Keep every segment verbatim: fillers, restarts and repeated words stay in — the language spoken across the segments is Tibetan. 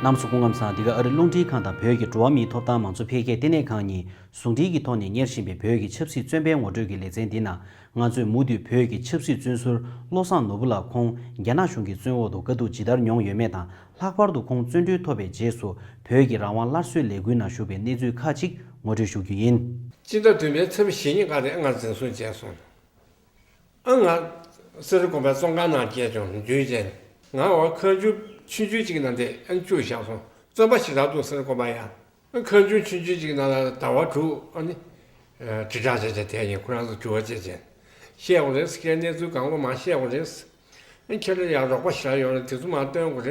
རྣམ་པ་ཚོ་སྐུ་ཁམས་བཟང་། འདི་ག་ཨ་རི་རླུང་འཕྲིན་ཁང་དང་བོད་ཀྱི་འགྲོ་བ་མིའི་ཐོབ་ཐང་མང་གཙོ་འཕེལ་རྒྱས་ལྟེ་གནས་ཁང་གཉིས་ཟུང་འབྲེལ་གྱི་ཐོག་ནས་གཉེར་བཞིན་པའི་བོད་ཀྱི་ཆབ་སྲིད་བཙོན་པའི་ངོ་སྤྲོད་ཀྱི་ལེ་ཚན་འདི་ནང་། ང་ཚོས་མུ་མཐུད་བོད་ཀྱི་ཆབ་སྲིད་བཙོན་ཟུར་བློ་བཟང་ནོར་བུ་ལགས་ཁོང་རྒྱ་ནག་གཞུང་གི་བཙོན་འོག་ཏུ་དཀའ་སྡུག་ཇི་ལྟར་མྱོང་ཡོད་མེད་དང་། ལྷག་པར་དུ་ཁོང་བཙོན་གྲོལ་ཐོབ་པའི་རྗེས་སུ་བོད་ཀྱི་རང་དབང་སླར་གསོའི་ལས་འགུལ་ནང་ཞུགས་པའི་གནས་ཚུལ་ཁག་ཅིག་ངོ་སྤྲོད་ཞུ་རྒྱུ་ཡིན། སྤྱི་ཟླ་བདུན་པའི་ཚེས་པ་ཞེ་གཉིས་ཀ་དེ་ང་འཛིན་བཟུང་བྱས་སོང་། ཨ་ང་སེ་ར་དགོན་པའི་བཙོན་ཁང་ནང་བསྐྱལ་བྱུང་རྒྱུན་ཅན། ང་འོ་ཁ་མཆུ་ཆུང་ཆུང་གཅིག་ནང་དེ་ཨ་བཅུག་བཞག་སོང་། བཙོན་པ་ཞེ་དྲག་འདུག་སེ་ར་དགོན་པ་ཡ། ཨ་ཁ་མཆུ་ཆུང་ཆུང་གཅིག་ནང་ལ་ཟླ་བ་དྲུག་ཨ་ནི་དྲིལ་བསྒྲགས་བྱས་བྱས་དེ་ཡིན། ཁོ་རང་ཚོ་འགྱུར་བ་བྱས་བྱས་བཤད་དགོས་རེད། ཁྱེད་གནས་ཚུལ་གང་བོ་མ་བཤད་དགོས་རེད། ཨ་ཁྱེད་ལ་ཡང་རོགས་པ་ཞེ་དྲག་ཡོད་ན་དེ་ཚོ་མ་སྟོན་དགོས་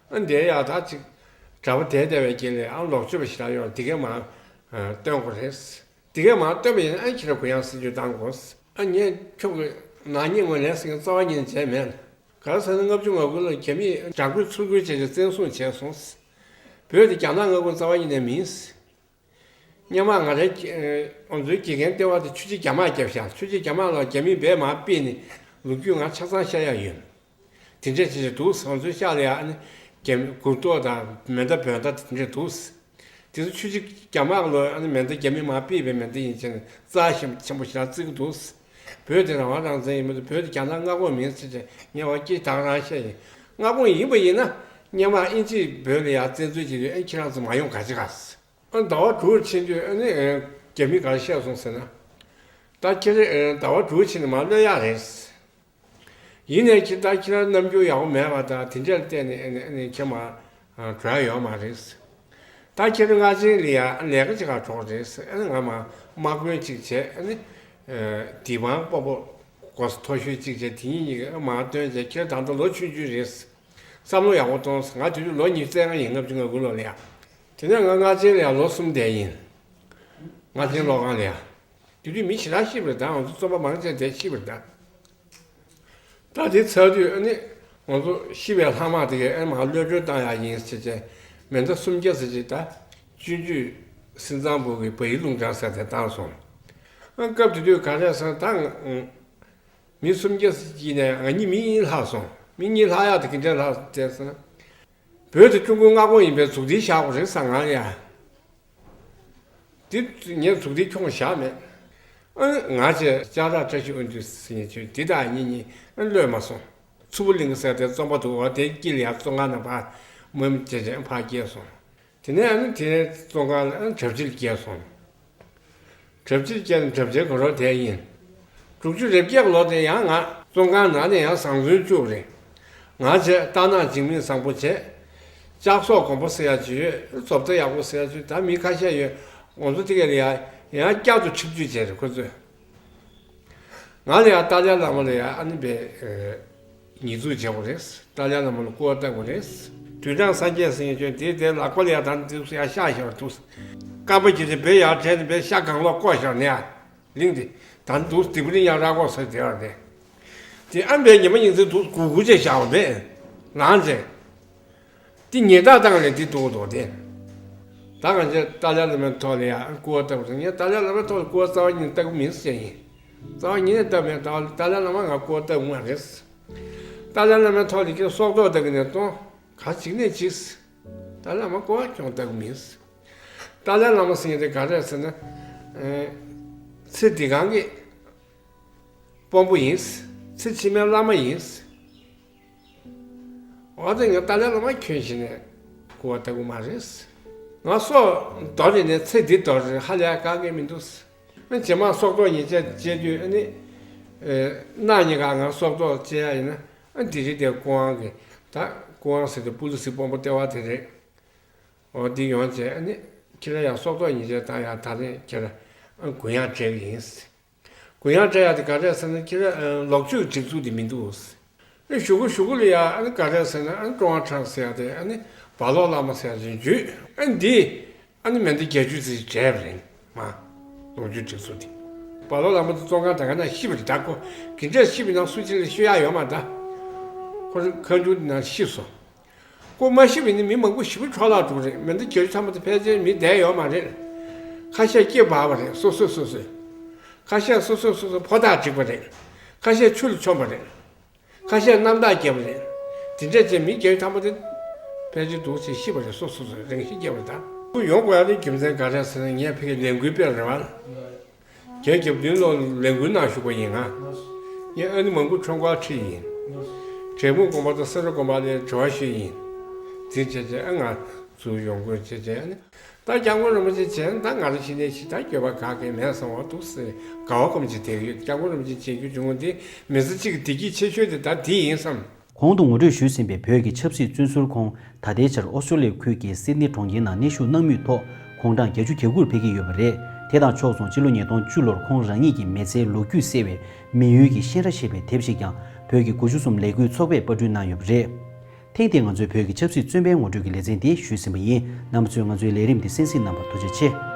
རེད། ཨ་འདས་ཡག་ད་ཅིག་གྲྭ་པ་དེ་བསྡད་པའི་རྐྱེན་ལས་ཨ་ལོག་སྤྱོད་པ་ཞེ་དྲག་ཡོད་ན་དེ་གས་མ་སྟོན་དགོས་རེད། དེ་གས་མ་སྟོན་པ་ཡིན་ན་ཨ་ཁྱེད་རང་གུ་ཡངས་སྲིད་ཇུས་བཏང་དགོས། ཨ་ངས་ཁྱོད་ཀྱི་ནག་ཉེས་ངོས་ལེན་ཟེར་མཁན་རྩ་བ་ཉིད་ནས་བྱས་མེད། ག་རེ་ཟེར་ན་ལྔ་བཅུ་ང་དགུ་ལ་རྒྱ་མིས་ཇག་པོས་ཚུར་རྒོལ་བྱས་ཏེ་བཙན་བཟུང་བྱས་སོང་། བོད་དེ་རྒྱ་ནག་མངའ་ཁོངས་རྩ་བ་ཉིད་ནས་མིན། སྔོན་མ་ང་རའི་ཨ་ང་ཚོའི་དགེ་རྒན་ལྟེ་བ་དེ་ཆུ་བྱི་རྒྱ་དམག་བརྒྱབ་ཤག་ཆུ་བྱི་རྒྱ་དམག་ལ་རྒྱ་མིས་འབད་མར་ཕུད་ནས་ལོ་རྒྱུས་ང་ཆ་ཚང་ཤར་ཡག་ཡོད། དེ་འདྲས་བྱས་བྱས་འདུག་ང་ཚོའི་ཤག་ལ་ཡ་ཨ་ནི་རྒྱ་མི་གུར་ཐོག་དང་མེ་མདའ་བོད་མདའ་དེ་འདྲས་འདུག་དེ་ཚོ་ཆུ་བྱི་རྒྱ་དམག་ལོ་ཨ་ནི་མེ་མདའ་རྒྱ་མི་མར་ཕུད་པའི་མེ་མདའ་ཡིན་ཕྱིན་རྩ་ཞིམ་ཆེན་པོ་ཞེ་དྲག་བརྩི་གི་འདུག་བོད་དེ་རང་དབང་རང་བཙན་ཡིན་མི་འདུག་བོད་དེ་རྒྱ་ནག་མངའ་ཁོངས་མིན་ཟེར་བྱས་ངས་བ་སྐྱིད་ཐག་རང་བཤད་ཡིན། མངའ་ཁོངས་ཡིན་པ་ཡིན་ན་སྔོན་མ་ཨིན་ཇིས་བོད་ལ་ཡ་བཙན་འཛུལ་བྱེད་དུས་ཨེ་ཁྱེད་རང་ཚོ་མ་ཡོང་ག་ཅི་ག་ཟེར། ཨ་ཟླ་བ་དྲུག་ཕྱིན་དུས་ཨ་ནི་རྒྱ་མི་ག་རེ་བཤད་སོང་ཟེར་ན། ད་ཁྱེད་རང་ཟླ་བ་དྲུག་ཕྱིན་ནས་མར་གློད་ཡག་རེད། ཡིན་ནའི་ཁྱེད་ད་ཁྱེད་རང་རྣམ་འགྱུར་ཡག་པོ་མེད་པ་དང་དེ་འདྲར་བལྟས་ནས་ཨ་ནི་ཨ་ནི་ཁྱེད་མར་འགྲོ་ཡག་ཡོད་མ་རེད། ད་ཁྱེད་རང་སྔ་ཕྱི་ལ་ཡ་ལས་ཀ་ཅིག་ག་འགྲོ་གི་རེད། ཨ་ནི་ང་མར་དམག་དཔོན་ཅིག་བྱས་ཨ་ནི་དེ་བང་སྤོ་བོ་གོ་ས་མཐོ་ཤོས་ཅིག་བྱས་དེ་གཉིས་གཉིས་ཀ་མར་བཏོན་བྱས་ཁྱེད་ད་ལྟ་ལོ་ཆུང་ཆུང་རེད། བསམ་བློ་ཡག་པོ་གཏོང་ཟེར། ང་དེ་དུས་ལོ་ཉི་ཤུ་རྩ་ལྔ་ཡིན། ལྔ་བཅུ་ང་དགུ་ལོ་ལ་ཡ། དེ་ནས་ང་སྔ་ཕྱི་ལ་ཡ་ལོ་གསུམ་བསྡད་ཡིན། སྔ་ཕྱི་སློབ་ཁང་ལ་ཡ། དེ་དུས་མི་ཞེ་དྲག་ཤི་བ་རེད་ད། ང་ཚོ་བཙོན་པ་མང་ཆེ་བསྡད་ཤི་བ་རེད་ད། ད་དེ་ཚར་དུས་ཨ་ནི་ང་ཚོ་ཤི་བའི་ལྷག་མ་དེ་གས་ཨ་ནི་མར་གློད་གྲོལ་བཏང་ཡག་ཡིན་ཟེར་བྱས་མེ་མདའ་སུམ་བརྒྱ་ཟེར་བྱས་ད་སྤྱོད་འཇུག་སེམས་ཙམ་པོ་གི་བ་ཡི་རླུང་འཕྲང་ཟེར་དེ་བཏང་སོང་། ཨ་སྐབས་དེ་དུས་ག་རེ་ཟེར་ན་ད་ང་མི་སུམ་བརྒྱ་ཟེར་གྱི་ནས་ང་གཉིས་མི་གཉིས་ལྷག་སོང་། མི་གཉིས་ལྷག་ཡག་དེ་ག་འདྲས་ལྷག་བསྡད་ཟེར་ན། བོད་དེ་ཀྲུང་གོའི་མངའ་ཁོངས་ཡིན་པའི་མཛུབ་ཐེལ་བཞག་དགོས་རེད་ཟེར་ང་ལ་ཡ། དེ་ངས་མཛུབ་ཐེལ་ཁྱོངས་བཞག་མེད། ཨ་ང་བཅས་ལྕགས་བྲག་བཀྲ་ཤིས་དབོན་སྟོན་ཟེར་མཁན་ཅིག་དེ་དང་གཉིས་གཉིས་ཨ་གློད་མ་སོང་། མཚུར་ཕུ་གླིང་ཟེར་དེ་བཙོན་པ་འདུག་བ། དེ་དཀྱིལ་ལ་ཡ་བཙོན་ཁང་ནང་ཕར་མུ་མུ་བྱས་བྱས་ཕར་བསྐྱལ་སོང་། དེ་ནས་ཨ་ནི་དེ་བཙོན་ཁང་ལ་ཨ་གྲྭ་བཞི་ལ་བསྐྱལ་སོང་། གྲྭ་བཞི་བསྐྱལ་ནས་གྲྭ་བཞིའི་སྒོ་རོ་དེ་ཡིན། དྲུག་ཅུ་རེ་བརྒྱད་ལོ་དེ་ཡང་ང་བཙོན་ཁང་ནང་ནས་ཡང་བཟང་བཙོན་བཅུག་རེད། ང་བྱས་རྟ་ནག་འཇིགས་མེད་བཟང་པོ་བྱས། ལྕགས་སོག་དགོན་པ་ཟེར་ཡག་ཅིག་ཡོད། རྫོབ་རྩ་ཡག་པོ་ཟེར་ཡག་ཅིག་ད་མི་ཁ་ཤས་ཡོད། ང་ཚོ་དེ་ག་ལ་ཡ་ཡང་བསྐྱར་དུ་ཆིབས་བསྒྱུར་བྱས་རེད་ཁོ་ཚོས། ང་ལ་ཡང་ཏཱ་ལའི་བླ་མ་ལ་ཡང་ཨ་ནི་པའི་ཉེས་འཛུགས་བྱེད་དགོས་རེད། ཏཱ་ལའི་བླ་མ་ལ་སྐུར་བ་བཏབ་དགོས་རེད། དུས་དྲང་སངས་རྒྱས་ཟེར་མཁན་ཅོན་དེའི་དེའི་ལག་པ་ལ་ཡང་ད་ནི་དེ་ཚོ་ཡང་ཤག་ཤག་འདུག་རྐང་པ་བརྒྱབ་བྱས་བེ་ཡར་བྲད་ནས་བེ་ཤ་གང་ལོག་བཀོག་བཞག་ནས་ཡ་གླིང་དེ་ད་ནི་འདུག་དེ་བུ་རིང་ཡང་ར་སྐོག་ཟེར་དེ་བ་རེད། དེ་ཨ་ནི་པའི་ཉི་མ་ཉིན་མཚན་འདུག་གུ་གུ་བྱས་བཞག་པ་མེད་ལངས་བྱས། འདི་ཉེས་རྟགས་སྟངས་ལས་འདི་འདུག་འདུག་སྟེ། ད་ང་ཚོས་ཏཱ་ལའི་བླ་མའི་ཐོག་ལ་ཡང་སྐུར་བ་བཏབ་དགོས། ངས་ཏཱ་ལའི་བླ་མའི་ཐོག་ལ་སྐུར་བ་རྩ་བ་ཉིད་ནས་བཏབ་ཀྱི་མིན་ཟེར་ཡིན། རྩ་བ་ཉིད་ནས་བཏབ་མེད། ཏཱ་ཏཱ་ལའི་བླ་མ་ང་སྐུར་བ་བཏབ་མ་རེད། ཏཱ་ལའི་བླ་མའི་ཐོག་ལ་ཁྱེད་སྲོག་ཐོག་བཏབ་ཀྱི་ནས་གཏོང་ག་ཅིག་ནས་ཅིག་ཏཱ་ལའི་བླ་མ་སྐུར་བ་ཁྱོང་བཏབ་ཀྱི་མིན། ཏཱ་ལའི་བླ་མ་ཟེར་མཁན་དེ་ག་རེད་ཟེར་ན། ཚེ་འདི་གང་གི་དཔོན་པོ་ཡིན། ཚེ་ཕྱི་མའི་བླ་མ་ཡིན། འོ་དེ་ངས་ཏཱ་ལའི་བླ་མ་ཁྱོན་བྱས་ནས་སྐུར་བ་བཏབ་ཀྱི་མ་རེད། ང་སྲོག་འདོར་རེ་ནས་ཚེ་འདི་འདོར་རེ་ཧ་ལས་ཡ་དཀའ་གི་མི་འདུག་རྗེས་མ་སྲོག་ཐོག་ཉེས་ཆད་བཅད་དུས་ཨ་ནི། ནག་ཉེས་ཀ་ང་སྲོག་ཐོག་བཅད་ཡ་ཡིན་ན་ཨ་འདི་རིགས་དེ་སྐུ་དབང་གི་ད་སྐུ་དབང་ཟེར་དུས་པུ་ལི་སི་དཔོན་པོ་ལྟེ་བ་དེ་རེད། འོ་འདི་ཡོང་བྱས་ཨ་ནི་ཁྱེད་རང་ཡང་སྲོག་ཐོག་ཉེས་ཆད་བཏང་ཡ་ད་ནི་ཁྱེད་རང་ཨ་གུ་ཡངས་སྤྲད་གི་ཡིན། གུ་ཡངས་སྤྲད་ཡག་དེ་ག་རེ་ཟེར་ན་ཁྱེད་རང་ལོག་སྤྱོད་སྒྲིག་འཛུགས་དེ་མི་འདུག་ཨ་གཞུག་གུ་གཞུག་གུ་ལ་ཡ་ཨ་ནི་ག་རེ་ཟེར་ན་ཨ་ཀྲུང་ཧྭ་ཁྲང་ཟེར་ཡག་དེ་ཨ་ནི་བ་ལོག་བླ་མ་ཟེར་ཡག་དེ་བརྒྱུད་ཨ་ནི་འདི་ཨ་ནི་མེ་མདའ་བརྒྱད་ཅུ་ཙམ་སྤྲད་པ་རེད་མ། ལོག་སྤྱོད་སྒྲིག་འཛུགས་དེ། བ་ལོག་བླ་མ་དེ་བཙོན་ཁང་དེ་ག་ན་ཤི་བ་རེད་ད། ཁོ་ག་འདྲས་ཤི་བ་ཡིན་ན་སུ་གཅིག་ལ་ཤོད་ཡག་ཡོད་མ་རེད་ད། ཁོ་རང་ཁ་མཆུ་དེ་ན་ཤི་སོང་། ཁོ་མ་ཤི་བ་ཡིན་ན་མི་མང་པོ་ཞེ་པོ་འཕྲོ་བརླག་འགྲོ་གི་རེད། མེ་མདའ་བརྒྱད་ཅུ་ཐམ་པ་དེ་ཕལ་ཆེར་མི་བསྡད་ཡོད་མ་རེད། ཁ་ཤས་སྐེ་འབར་བ་རེད་སོ་སོས་སོ་སོས། ཁ་ཤས་སོ་སོས་སོ་སོའི་ཕོ་རྟགས་བསྒྲིགས་པ་རེད། ཁ་ཤས་ཆུ་ལ་མཆོངས་པ་རེད། ཁ་ཤས་གནམ་བདག་བརྒྱབ་པ་རེད། དེ་འདྲས་བྱས་མི་བརྒྱད་ཅུ་ཐམ་པ་དེ་ དཔེ་ཆ་འདུག་ཅེས་ཤེས་པ་རེད། སོ་སོ་སོ་རང་ཤེས་སྐྱེ་བ་དང་། ཁོ་ཡོང་དགོས་ཡག་ནི་རྒྱུ་མཚན་ག་རེ་ཟེར་ན། ངས་ཕ་གིར་ལས་འགུལ་སྤེལ་རེད་བ། བརྒྱད་བརྒྱད་བདུན་ལོ་ལས་འགུལ་ནང་ཞུགས་པ་ཡིན་ང་། ངས་ཨ་ནི་མང་པོ་ཁྲོམ་སྐོར་ཁྲིད་ཡིན། འབྲས་སྤུངས་དགོན་པ་དང་སེ་ར་དགོན་པ་ལ་དྲི་བ་ཞུས་ཡིན། དེ་བྱས་བྱས་ཨ་ང་ཚུར་ཡོང་དགོས་བྱས་བྱས། ཨ་ནི་ད་སྐྱབས་མགོན་རིན་པོ་ཆེ་བྱས་ན་ད་ང་རང་ཕྱི་ནས་ཕྱི་ད་འགྱོད་པ་ག་གེ་མེད་བསམ་པ་འདུག་ཟེར་དགའ་བ་ཀུན་གྱིས་དེ་གི་ཡོད། སྐྱབས་མགོན་རིན་པོ་ཆེ་མཇལ་རྒྱུ་བྱུང་བ་འདི་མི་ཚེ་གཅིག་གི་བདེ་སྐྱིད་ཆེ་ཤོས་དེ་ད་དེ་ཡིན་བསམ། གོང་དུ་ངོ་སྤྲོད་ཞུས་ཟིན་པའི་བོད་ཀྱི་ཆབ་སྲིད་བཙོན་ཟུར་ཁོང་ད་ལྟའི་ཆར་ཨོ་སི་ཀྲོ་ལི་ཡ་ཁུལ་གྱི་སིད་ནི་གྲོང་ཁྱེར་ནང་གནས་བཞུགས་གནང་མུས་ཐོག་གུང་གྲངས་བརྒྱད་ཅུ་གྱ་དགུར་ཕེབས་ཀྱི་ཡོད་པ་རེད། དེ་དང་ཕྱོགས་མཚུངས་ཕྱི་ལོ་ཉིས་སྟོང་བཅུ་ལོར་ཁོང་རང་ཉིད་ཀྱི་མི་ཚེའི་ལོ་རྒྱུས་གསལ་བའི་མི་ཡུལ་གྱི་གཤེན་རབ་ཞེས་པའི་དེབ་ཞིག་ཀྱང་བོད་ཀྱི་དགུ་བཅུ་གསུམ་ལས་འགུལ་ཚོགས་པས་པར་སྐྲུན་གནང་ཡོད་པ་རེད། ཐེངས་འདིའི་ང་ཚོའི་བོད་ཀྱི་ཆབ་སྲིད་བཙོན་པའི་ངོ་སྤྲོད་ཀྱི་ལེ་ཚན་འདི་ཞུས་ཟིན་པ་ཡིན། རྣམ་པ་ཚོས་ང་ཚོའི་ལས་རིམ་འདི་གསན་གཟིགས་གནང་བར་ཐུགས་རྗེ་ཆེ།